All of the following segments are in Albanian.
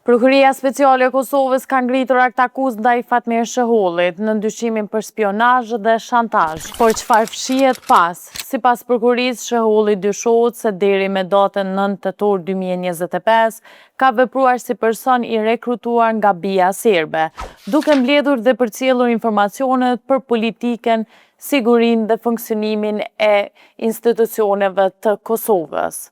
Prokuroria Speciale e Kosovës ka ngritur aktakuzë ndaj Fatmir Shehollit, nën dyshimin për spionazh dhe shantazh. Por çfarë fshihet pas? Sipas prokurorisë, Sheholli dyshohet se deri me datën 9 tetor 2025 ka vepruar si person i rekrutuar nga BIA serbe, duke mbledhur dhe përcjellur informacionet për politikën, sigurinë dhe funksionimin e institucioneve të Kosovës.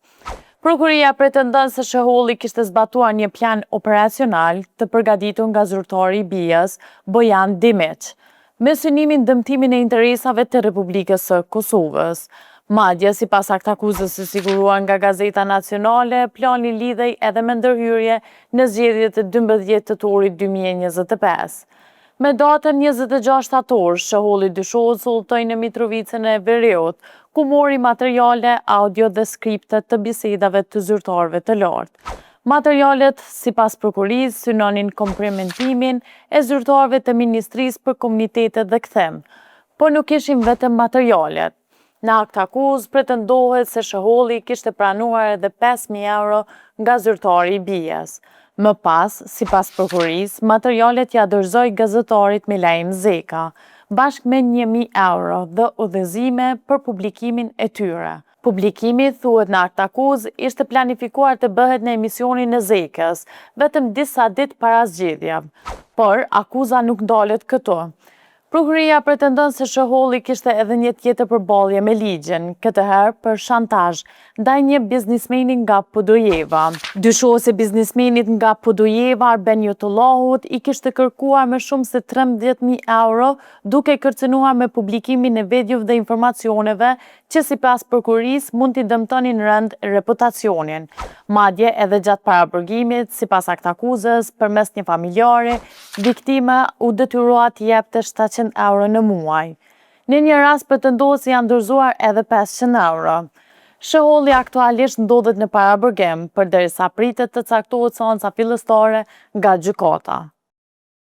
Prokuroria pretendon se Sheholli kishte zbatuar një plan operacional të përgatitur nga zyrtari i BIA-s, Bojan Dimiq, me synimin dëmtimin e interesave të Republikës së Kosovës. Madje, sipas aktakuzës së siguruar nga Gazeta Nacionale, plani lidhej edhe me ndërhyrje në zgjedhjet e 12 tetorit 2025. Me datën 26 shtator, Sheholli dyshohet se udhëtoi në Mitrovicën e Veriut, ku mori materiale, audio dhe skripte të bisedave të zyrtarëve të lartë. Materialet, sipas prokurorisë, synonin komprometimin e zyrtarëve të Ministrisë për Komunitetet dhe Kthim. Por nuk ishin vetëm materialet. Në aktakuzë pretendohet se Sheholli kishte pranuar edhe 5.000 euro nga zyrtari i BIA-s. Më pas, sipas prokurorisë, materialet ia dorëzoi gazetarit Milaim Zeka, bashkë me 1.000 euro dhe udhëzime për publikimin e tyre. Publikimi, thuhet në aktakuzë, ishte planifikuar të bëhet në emisionin e Zekës, vetëm disa ditë para zgjedhjeve. Por, akuza nuk ndalet këtu. Prokuroria pretendon se Sheholli kishte edhe një tjetër përballje me ligjin, këtë herë për shantazh, ndaj një biznismeni nga Podujeva. Dyshohet se biznismenit nga Podujeva, Arben Jotullahut, i kishte kërkuar më shumë se 13.000 euro, duke kërcënuar me publikimin e videove dhe informacioneve që sipas prokurorisë mund t'i dëmtonin rënd reputacionin. Madje edhe gjatë paraburgimit, sipas aktakuzës, përmes një familjari, viktima u detyrua t'i jepte 700 euro në muaj. Në një rast pretendohet se janë dorëzuar edhe 500 euro. Sheholli aktualisht ndodhet në paraburgim, përderisa pritet të caktohet seanca fillestare nga gjykata.